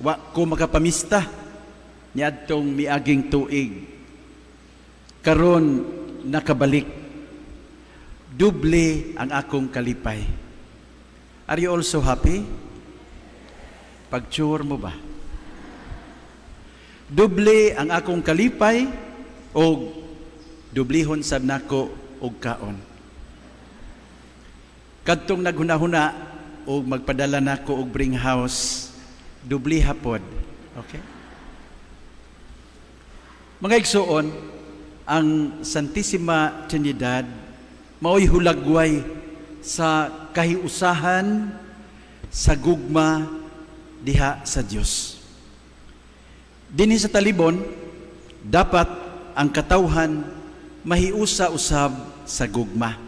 Wa ko makapamista niadtong miaging tuig. Karon nakabalik. Doble ang akong kalipay. Are you also happy? Pag-sure mo ba? Doble ang akong kalipay og dublihon sab nako og kaon. Kadtong naghuna-huna og magpadala nako og bring house, dubliha pod. Okay? Mga igsuon, ang Santissima Trinidad maoy hulagway sa kahiusahan sa gugma diha sa Dios. Dinhi sa Talibon, dapat ang katawhan mahiusa usab sa gugma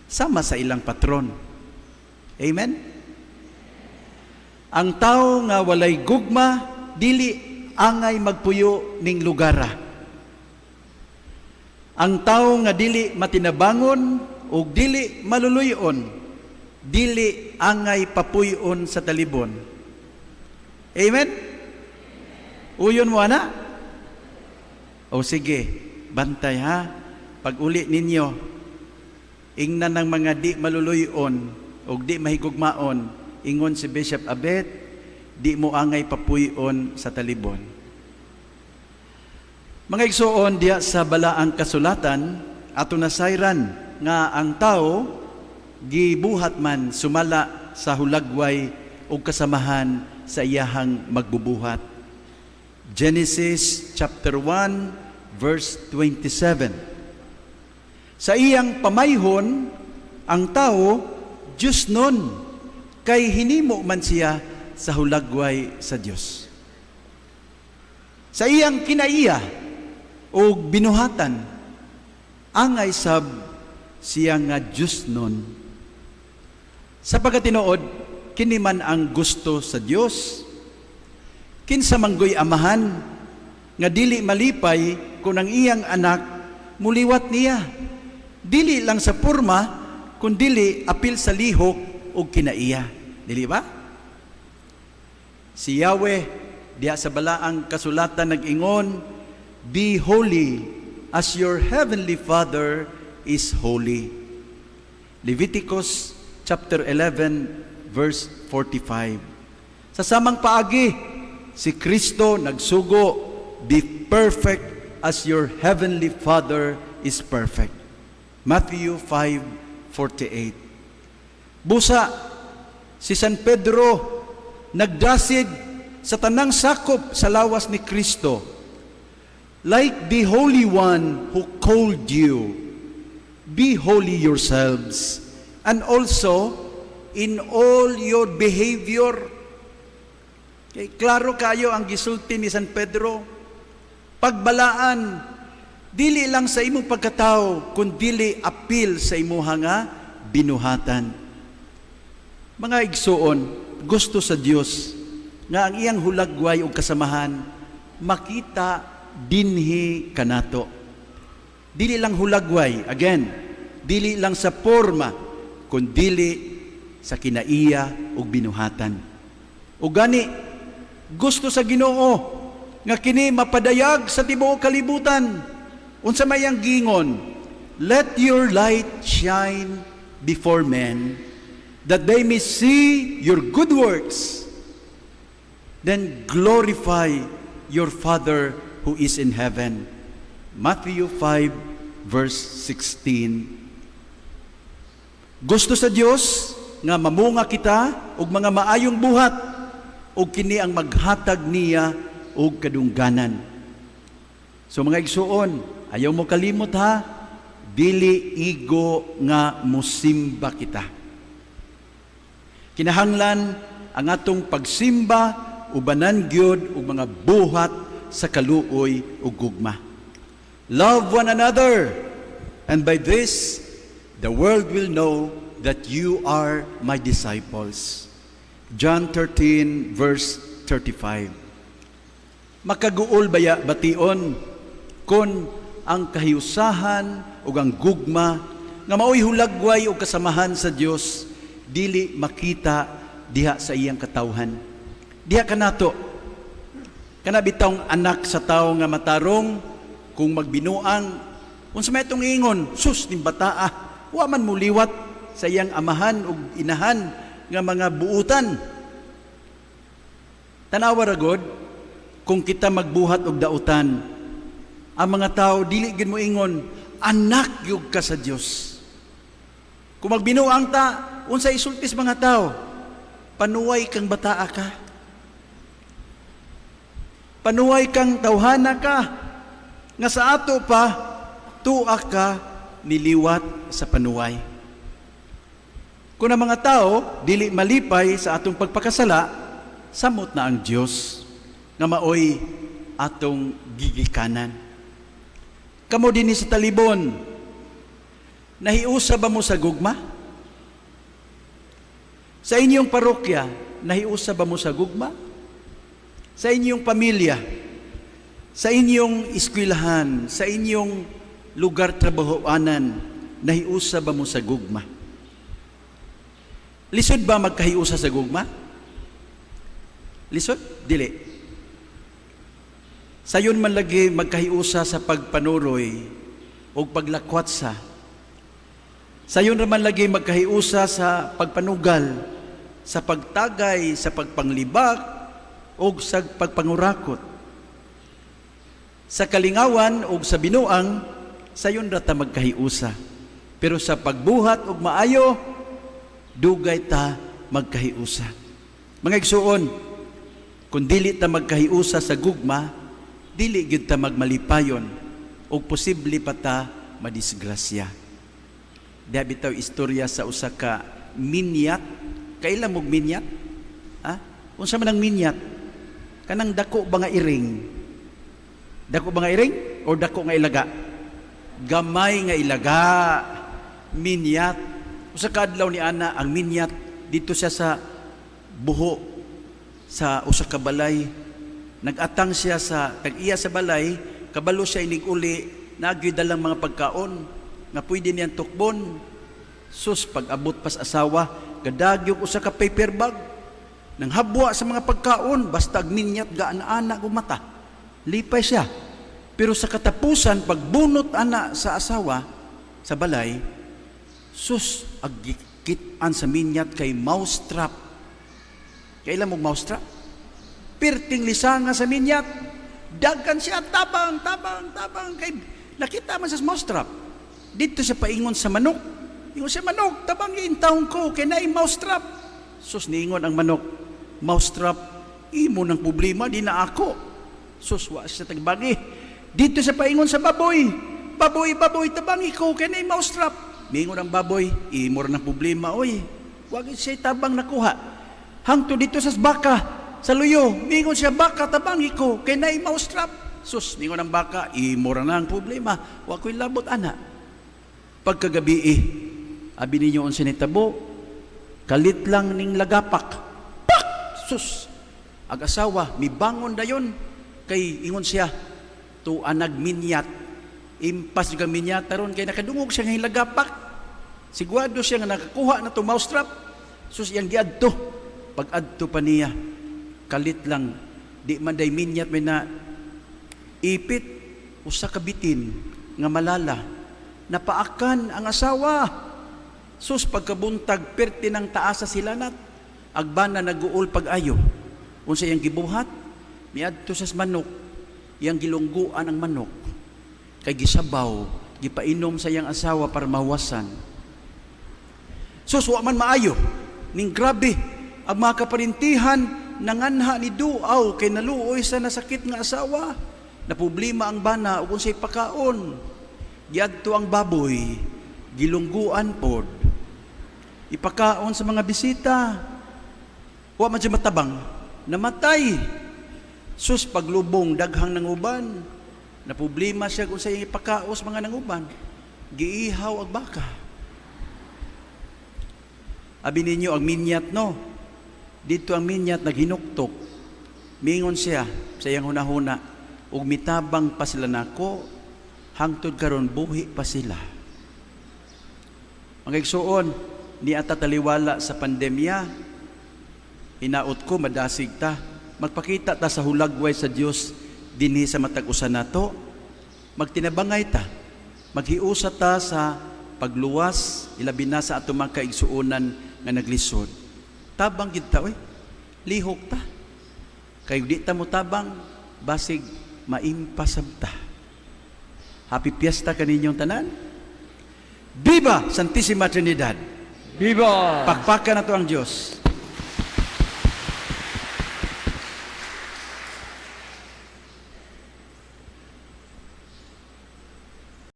sama sa ilang patron. Amen? Ang tao nga walay gugma, dili angay magpuyo ning lugara. Ang tao nga dili matinabangon ug dili maluluyon, dili angay papuyon sa Talibon. Amen? Uyon mo ana? O sige, bantay ha. Pag uli ninyo, ingnan ng mga di maluluyon ug di mahigugmaon, ingon si Bishop Abet, di mo angay papuyon sa Talibon. Mga igsuon, diya sa balaang kasulatan, ato nasayran nga ang tao gibuhat man sumala sa hulagway ug kasamahan sa iyahang magbubuhat. Genesis chapter 1 verse 27. Sa iyang pamayhon, ang tao Diyos nun, kay hinimo man siya sa hulagway sa Dios. Sa iyang kinaiya o binuhatan, angay sab siya nga Diyos nun. Sa pagkatinuod, kini man ang gusto sa Dios. Kinsa manggoy amahan nga dili malipay kung ang iyang anak muliwat niya? Dili lang sa porma, kundili apil sa lihok ug kinaiya. Dili ba? Si Yahweh diha sa balaang kasulatan nag-ingon, "Be holy as your heavenly Father is holy." Leviticus chapter 11 verse 45. Sa samang paagi, si Kristo nagsugo, "Be perfect as your heavenly Father is perfect." Matthew 5:48. Busa, si San Pedro nagdasid sa tanang sakop sa lawas ni Kristo, "Like the Holy One who called you, be holy yourselves, and also in all your behavior." Okay, klaro kayo ang gisulti ni San Pedro. Pagbalaan, dili lang sa imong pagkatao, kundili apil sa imuha nga binuhatan. Mga igsuon, gusto sa Dios nga ang iyang hulagway ug kasamahan makita dinhi kanato. Dili lang hulagway, again, dili lang sa porma, kundili sa kinaiya ug binuhatan. Ug gani gusto sa Ginoo nga kini mapadayag sa tibuok kalibutan. Unsa may ang gingon? "Let your light shine before men, that they may see your good works, then glorify your Father who is in heaven." Matthew 5 verse 16. Gusto sa Dios nga mamunga kita og mga maayong buhat ug kini ang maghatag niya og kadungganan. So mga igsuon, ayaw mo kalimot ha, dili igo nga musimba kita. Kinahanglan ang atong pagsimba ubanan gyud og mga buhat sa kaluoy ug gugma. "Love one another, and by this the world will know that you are my disciples." John 13 verse 35. Makaguol baya bation kon ang kahiusahan ug ang gugma nga maoy hulagway ug kasamahan sa Dios dili makita diha sa iyang katawhan? Diha kanato, kana bitawng anak sa tao nga matarong, kung magbinuang, unsa may itong ingon, "Sus, ning bataa, wa man muliwat sa iyang amahan ug inahan nga mga buutan." Tanawa ra gud, kung kita magbuhat og dautan, ang mga tao dili gyud mo ingon, "Anak gyud ka sa Dios." Kung magbinuang ta, unsa isulti sa mga tao? "Panuway kang bataa ka. Panuway kang tawhana ka. Nga sa ato pa, tua ka niliwat sa panuway." Kung ang mga tao dili malipay sa atong pagpakasala, samot na ang Dios nga maoy atong gigikanan. Kamo dinhi sa Talibon, nahiusa ba mo sa gugma? Sa inyong parokya, nahiusa ba mo sa gugma? Sa inyong pamilya, sa inyong eskwelahan, sa inyong lugar trabahoanan, nahiusa ba mo sa gugma? Lisod ba magkahiusa sa gugma? Lisod? Dili. Sayon man lagi magkahiusa sa pagpanuroy o paglakwatsa. Sayon raman lagi magkahiusa sa pagpanugal, sa pagtagay, sa pagpanglibak, o sa pagpangurakot. Sa kalingawan o sa binuang, sayon ra ta magkahiusa. Pero sa pagbuhat og maayo, dugay ta magkahiusa. Mga igsuon, kung dili ta magkahiusa sa gugma, dili gyud ta magmalipayon ug posible pa ta madisgrasya. Diha bitaw istorya sa usa ka minyat. Kaila mog minyat? Ha? Unsa man ang minyat? Kanang dako ba nga iring? Dako ba nga iring or dako nga ilaga? Gamay nga ilaga. Minyat. Usa ka adlaw ni ana ang minyat dito siya sa buho sa usa ka balay. Nagatang siya sa tag-iya sa balay, kabalo siya inig uli, naa gyoy dalang mga pagkaon nga pwede niyang tukbon. Sus, pag-abot pas asawa, gadagyog usa ka paper bag. Nang habwa sa mga pagkaon, basta ag minyat gaan-ana ug mata. Lipay siya. Pero sa katapusan, pagbunot ana sa asawa, sa balay, sus, agkit-an sa minyat kay mousetrap. Kaila mo mousetrap? Pirting lisanga sa minyat. Dagkan siya, tabang, tabang, tabang. Kay nakita man sa mousetrap. Dito siya paingon sa manok. Ingon siya, "Manok, tabang intawon ko, kay naay mousetrap." Sus, niingon ang manok, "Mousetrap, imo ng problema, di na ako." Sus, wa siya tagbagi. Dito siya paingon sa baboy. "Baboy, baboy, tabangi ko, kay naay mousetrap." Niingon ang baboy, "Imo ra ng problema, oy." Wag siya tabang nakuha. Hangtod dito sa baka, sa luyo, mingon siya, "Baka, tabangi ko, kay naay mousetrap." Sus, mingon ang baka, "Imo ra na ang problema. Wa ko'y labot ana." Pagkagabi eh, abi ninyo unsa nitabo, kalit lang ning lagapak. Pak! Sus! Ag asawa, mibangon dayon, kay ingon siya, tuwa nagminyat. Impas juga minyat ron, kay nakadungog siya nga lagapak. Sigurado siya nga nakakuha na to mousetrap. Sus, iyang giadto. Pag adto pa niya, kalit lang, di man day minyat, may na ipit, usa ka bitin nga malala. Napaakan ang asawa. Sus, pagkabuntag, perti ng taas sa silanat. Agbana naguol pag-ayo. Unsa iyang gibuhat? Miadto sa manok, iyang gilungguan ang manok. Kay gisabaw, gipainom sa iyang asawa para mawasan. Sus, wa man maayo. Ning grabe, ang mga kaparintihan nanganha ni duaw kay naluoy sa nasakit nga asawa. Naproblema ang bana ug unsay pakaon. Giadto ang baboy, gilungguan pod. Ipakaon sa mga bisita. Wa man siya matabang, namatay. Sus, paglubong daghang nanguban. Naproblema siya kung sa ipakaos mga nanguban. Giihaw ang baka. Abi ninyo ang minyat, no? Dito ang minyat naghinuktok. Mingon siya sa iyang hunahuna, ug mitabang pa sila nako, hangtod karon buhi pa sila. Mga igsuon, ni ata taliwala sa pandemya, hinaot ko madasig ta. Magpakita ta sa hulagway sa Dios dinhi sa matag usa nato. Magtinabangay ta. Maghiusa ta sa pagluwas, ilabi na sa atong mga kaigsuonan nga naglisod. Tabang gid ta, oy. Lihok ta. Kay di ta mo tabang, basig maimpasab ta. Happy Fiesta kaninyong tanan. Viva Santissima Trinidad! Viva! Pakpakan nato ang Diyos.